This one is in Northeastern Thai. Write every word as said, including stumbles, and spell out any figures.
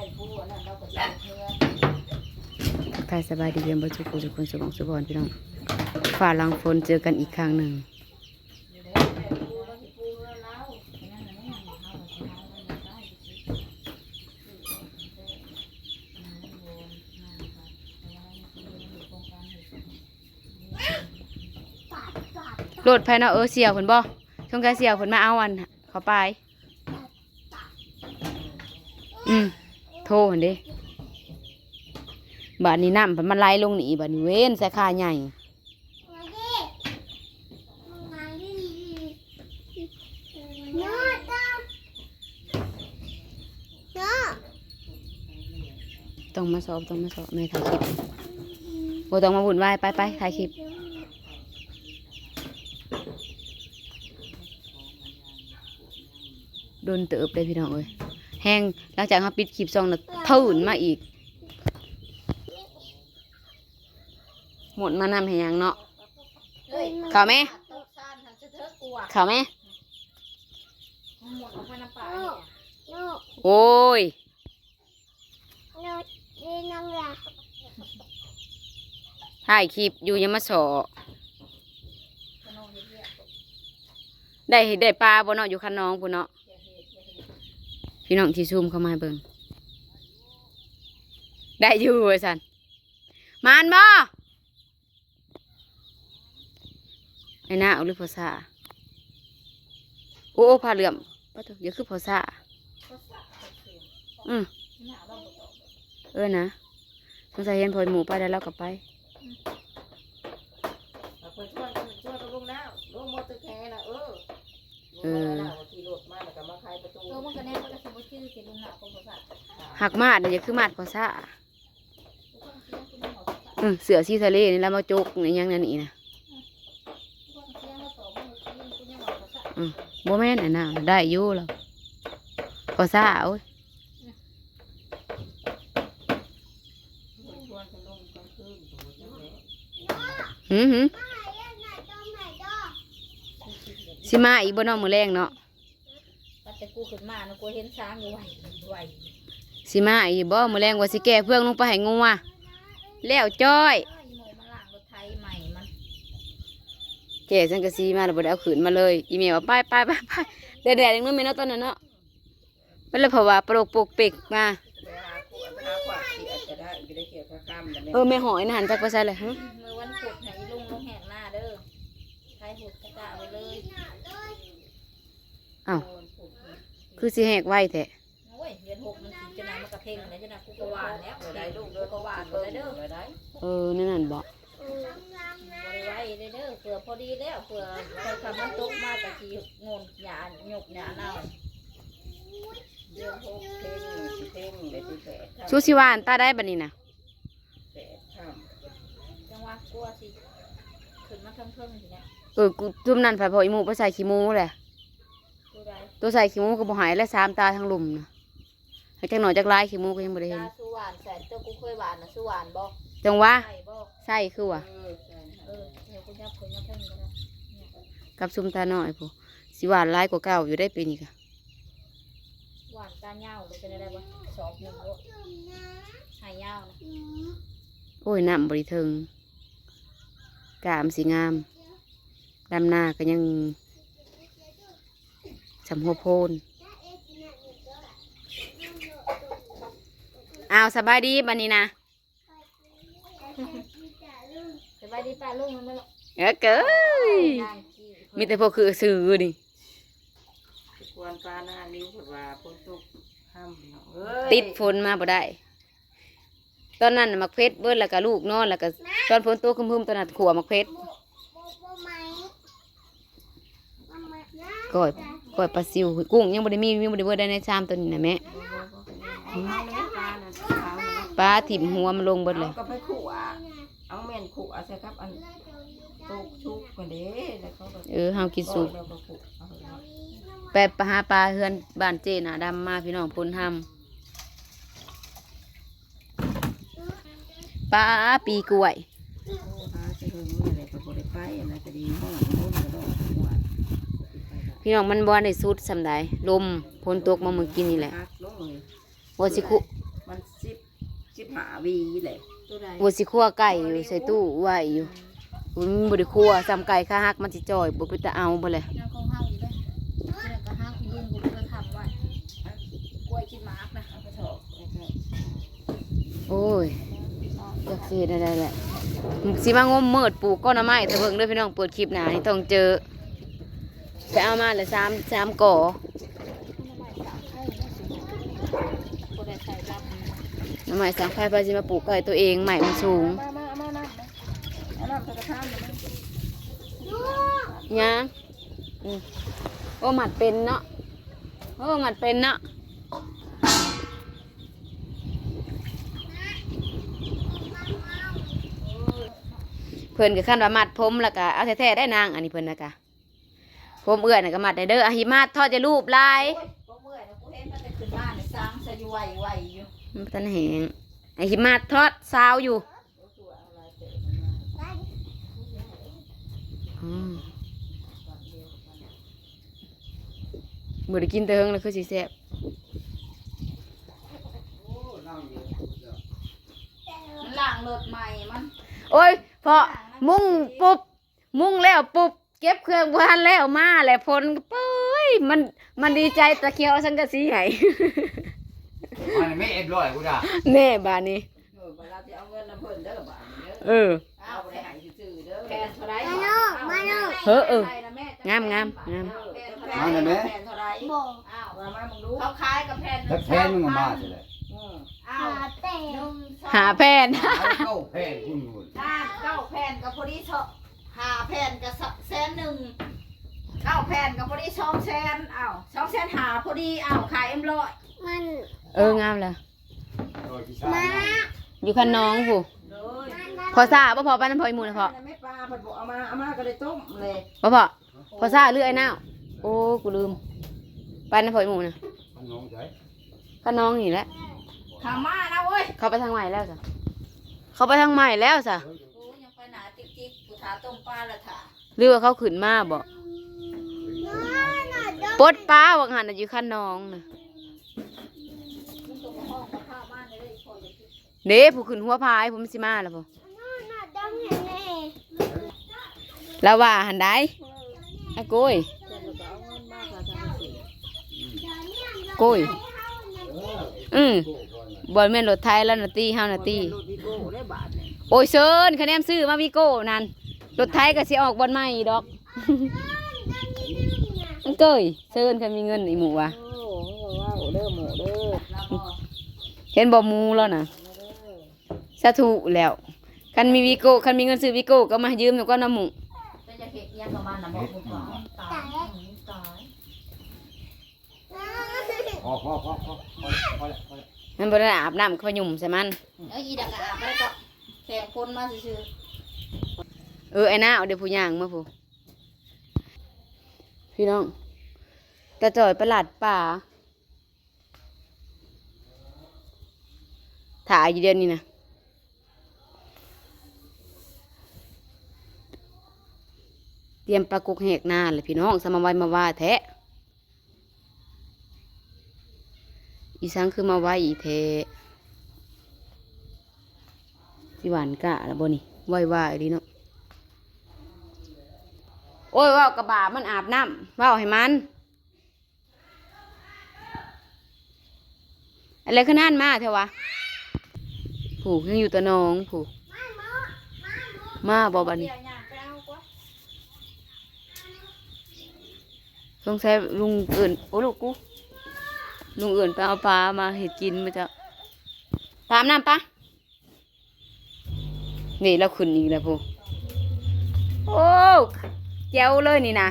ทักทายสบายดีเยี่ยมเบิดทุกผู้ทุกคน สุขสุขสุขพี่น้อง ฝ่าหลังฝนเจอกันอีกครั้งหนึ่ง รถไผเนาะ เออ เสี่ยวเพิ่นบ่ สงสัยเสี่ยวเพิ่นมาเอาอันเข้าไป อืม โทรหั่นเด้ บาดนี้น้ำมันไหลลงนี่ บาดนี้เว้นใส่คาใหญ่ ต้องมาสอบ ต้องมาสอบ แม่ถ่ายคลิป บ่ต้องมาวุ่นวาย ไป ไป ถ่ายคลิป โดนเติบเลยพี่น้องเอ้ย แฮง หลังจากเฮาปิดคลิปส่องน่ะ ทื่นมาอีก หมดมานำให้หยังเนาะ เอ้ย เข้าไหม ตกซ่านหันสะเทิกกลัว เข้าไหม มันหมดออกมาน้ำปลาเนี่ย โอ้ย ถ่ายคลิปอยู่ อย่ามาสอ ได้ ได้ปลาบ่เนาะ อยู่คันน้องพุ้นเนาะ พี่น้องที่ซูมเข้ามาให้เบิ่ง ได้อยู่ว่าซั่น หมานบ่ ไอ้หน้าเอาหรือพอซ่า โอ้ โอ้ ผ้าเหลือม ปะโถ อย่าคือพอซ่า อืม เออนะ สงสัยเห็นพอหมู่ไปแล้ว เราก็ไป เอาไปช่วยกัน ช่วยกันลุงแล้ว ลุงมอเตอร์แคร์นะ เออ เออ ลุงมาแล้วนะ ขี่รถมาแล้วก็มาไขประตู ตัวมันก็แน่น มันก็สิบ่จื้อสิลุงน่ะ คงบ่ซัก หักมาดน่ะ อย่าคือมาดพอซ่า เออ เสื้อสีทะเลนี่แล้วมาจกในยังนั่นนี่นะ อืม บ่แม่นอันนั้น ได้อยู่แล้ว พอซ่า โอ้ย หืม หืม สิมาอีกบ่เนาะ มื้อแลงเนาะ ว่าแต่กูขึ้นมานะ กูเห็นช้างอยู่ไหวไหว สิมาอีกบ่ มื้อแลงว่าสิแก้เฟืองลงไปให้งัว แล้วจ้อย อ้าว อีโมมันล้างรถไถใหม่มัน แก้สังกะสีมาแล้วบ่ได้เอาขึ้นมาเลย อีเมลว่า ไป ไป ไป ไป แดดๆ อย่างนั้นแม่เนาะ ตอนนั้นเนาะ มันเลยเพราะว่าปลกปกเปกมา ไปหาขวด ไปหาขวดเขียดก็ได้ ไปได้เขียดพระค่ำนะแม่ เออ แม่หอยนะ หันจักไปใส่เลย ฮะ มื้อวันพุธให้อีลุงลงแหกหน้าเด้อ ไถหุดกระจาไปเลย อ้าว คือสิแหกไวแท้ โอ้ย เดือนหกมันสิจะนำมากระเทงแล้ว จะนำกูก็หวานแล้ว เดี๋ยวได้ลูกเด้อ กูก็หวานแล้วเด้อ เดี๋ยวได้ เออ นั่นนั่นบ่ บ่ได้ไวเด้อ เผื่อพอดีแล้ว เผื่อ เผื่อคำมันตกมาก็สิโงนหญ้า หยกหญ้าเน่า เดือนหกเทง สิเทงเลยที่แปดค่ำ สู้สิหวานตาได้บัดนี้นะ แปดค่ำ จังหวะกลัวสิ ขึ้นมาเทิงๆ ทีเนี้ย เออ กูจุ่มนั่น ไผพออีหมูไปใส่ขี้หมูแหละ ตัวใด ตัวใส่ขี้หมูก็บ่หายและ สามตาทั้งลุ่มนะ ให้จักหน่อยจักหลาย ขี้หมูก็ยังบ่ได้เห็น ตาสุหวานแสน ตัวกูเคยหวานนะ สุหวานบ่ จังหวะ ใส่บ่ ใส่คือว่า เออ ใส่ เออ เดี๋ยวกูยับ กูยับให้มึงก็ได้ เนี่ย กับซุมตาน้อยพุ้น สิหวานหลายกว่าเก่าอยู่ได้ปีนี้กะ หวานตาเหย้าเลย เป็นอะไรบ่ สอบหนึ่งโลด หายเหย้านะ โอ้ย น้ำบ่ได้เทิง กามสิงาม ดำนาก็ยังสำหัวโพน อ้าว สบายดีบัดนี้นะ สบายดีป้าลุง มันบ่ เออ เกย นางกี้ มีแต่พวกคือซื่อนี่ ควรปลาหน้าริ้ว เพิ่นว่าฝนตกห้ามพี่น้องเอ้ย ติดฝนมาบ่ได้ ตอนนั้นน่ะหมากเผ็ดเบิด แล้วก็ลูกนอน แล้วก็ตอนฝนตกครึ้มๆ ตอนนั้นขั่วหมากเผ็ด ก้อย ก้อยปลาซิว กุ้งยังบ่ได้มี ยังบ่ได้เบิดได้ในชามตัวนี้นะแม่ ปลาถิ่มหัวมันลงเบิดเลย เอาก็ไปขั่ว เอาแม่นขั่วใส่ครับ อันตกชุกกันเด้ แล้วเขาก็ เออ เฮากินสุก แล้วก็ขั่วเอาเนาะ ไปหาปลาเฮือนบ้านเจ้หน้าดำมาพี่น้อง พุ้นห้ำ ปลาปีกล้วย หาจะเฮิงอะไรก็บ่ได้ไป อะไรก็ดี ห้องห้องก็ดอกหัว พี่น้อง มันบ่ได้สุดส่ำใด ลมฝนตกมาเมื่อกี้นี่แหละ พักลงเลย ว่าสิคุ มันสิบ สิบห้าหวีเลย ตัวใด ว่าสิคั่วไก่อยู่ใส่ตู้ไว้อยู่ มันบ่ได้คั่ว ซ้ำไก่ขาหักมันสิจ่อย บ่เป็นตาเอาบ่เลย ยังของเฮาอยู่เด้อ เดี๋ยวก็หักอีลุงกูก็ทำไว้ กล้วยกินหมากนะ เอาไปเถาะ โอ้ย จักสิเฮ็ดได้แหละ สิมางมมืดปลูกก้อนหน่อไม้ ถ้าเบิ่งเด้อพี่น้อง เปิดคลิปหน้านี่ต้องเจอ ไปเอามาเลยสาม สามก่อ หน่อไม้สร้างไฟ ไผสิมาปลูกใกล้ตัวเอง ไม้มันสูง มามามาน้ำเอาน้ำใส่กระทะหน่อย ยัง อืม โอ้ มัดเป็นเนาะ โอ้ มัดเป็นเนาะ เพิ่นก็คันว่ามัดผมแล้วก็เอาแท้ๆได้นาง อันนี้เพิ่นนะกะ ผมเอื้อยน่ะก็มัดได้เด้อ อะหิมาทอดจะรูปลาย โอ้ย ผมเอื้อยน่ะ กูเห็นมันแต่ขึ้นมาน่ะ สร้างซะอยู่ไวๆอยู่ มันบ่ทันแห้ง อะหิมาทอดซาวอยู่ อืม บ่ได้กินแต่เฮิงแล้วคือสิแซ่บ มันล้างรถใหม่มัน โอ้ย เพราะมุ่งปุ๊บ มุ่งแล้วปุ๊บ เก็บเครื่องบ่ทันแล้ว มาแล้ว ฝนก็เปย มัน มันดีใจตะเคียวสังกะสีให้ มาแม่เอ็ดร้อยกูด่า แน่บาดนี้ เออ บัดเราสิเอาเงินนำเพิ่นเด้อบาดนี้เด้อ เออ เอาบ่ได้ให้ซื่อๆเด้อ แผ่นเท่าใด มาโน่ มาโน่ เฮ้อ เออ แผ่นเท่าใดนะแม่ งามงามงาม เออ แผ่นเท่าใด มาเลยแม่ แผ่นเท่าใด บอก อ้าว เอามามึงดู เขาขายกับแผ่น จักแผ่นมึงเอามาสิเลย เออ อ้าว หาแผ่น หนึ่ง สอง หาแผ่น หาเก้าแผ่นคุณคุณ ล้านเก้าแผ่นก็พอดีเถาะ ห้าแผ่นก็แสนหนึ่ง เก้าแผ่นก็พอดีสองแสน อ้าว สองแสนห้าพอดี อ้าว ขายเอ็มร้อย มัน เออ งามเลย โดยที่สร้าง มา มา อยู่คันน้องผู้ โดย พอซ่าบ่พอไปนำพ่ออีหมู่นะพ่อ แม่ปลาเพิ่นบอกเอามา เอามาก็เลยต้มเลย บ่พอ พอซ่าหรือไอ้นาว โอ้ กูลืม ไปนำพ่ออีหมู่นะ คันน้องใช่ คันน้องนี่แหละ เขามานะเว้ย เขาไปทางใหม่แล้วจ้ะ เขาไปทางใหม่แล้วจ้ะ โอ้ย ยังไปหนาจิกจิก ผู้ถาต้มปลาละถา หรือว่าเขาขึ้นมาบ่ ปลดปลาว่าหั่นน่ะ อยู่คันน้องน่ะ เด้ ผู้ขึ้นหัวพาย ผู้มันสิมาแล้วผู้ แล้วว่าหั่นใด อะโกย โกย อืม บ่แม่นรถไถแล้วนะติ เฮานะติ โอ้ย เซิน คะแนนซื้อมาวีโก้นั่น รถไถก็สิออกบ่อนใหม่อีกดอก มันเกย เซิน คันมีเงินอีหมู่วะ โอ้ ว้าว เด้อหมู่เด้อ เห็นบ่หมู่แล้วนะ สาธุแล้ว คันมีวีโก้ คันมีเงินซื้อวีโก้ก็มายืมหนูก็นำหมู่ จะจะเฮ็ดอิหยังกับมันน่ะ บอกหมู่ก่อน ตาย ตาย พอพอพอพอพอแล้วพอแล้วพอแล้ว มันบ่ได้อาบน้ำก็ไปหยุ่มใส่มัน เอ้ย อีดักก็อาบแล้วก็แข่งคนมาซื่อๆ เออ ไอ้น้าเอาเดี๋ยวผู้ย่างมาผู้ พี่น้อง ตาจ่อยไปหลาดป่า ถ่ายอยู่เดี๋ยวนี้นะ เตรียมปลากกแหกหน้าเลยพี่น้อง สมาไวมาว่าแท้ อีสังคือมาไวอีแท้ สิหวานกะแล้วบ่นี่ ไวว่าอีหลีเนาะ โอ้ย เว้ากะบาปมันอาบน้ำ เว้าให้มัน อะไรขนาดมาเถอะวะ ผูกยังอยู่ตะนองผูก มาบ่บัดนี้ สงสัยลุงเอิ้น โอ้ลูกกู ลุงเอิ้นไปเอาปลามาเฮ็ดกินมาจ้ะ ตามน้ำปะ นี่เราขึ้นอีกแล้วพู้น โอ้ แจ๋วเลยนี่นะ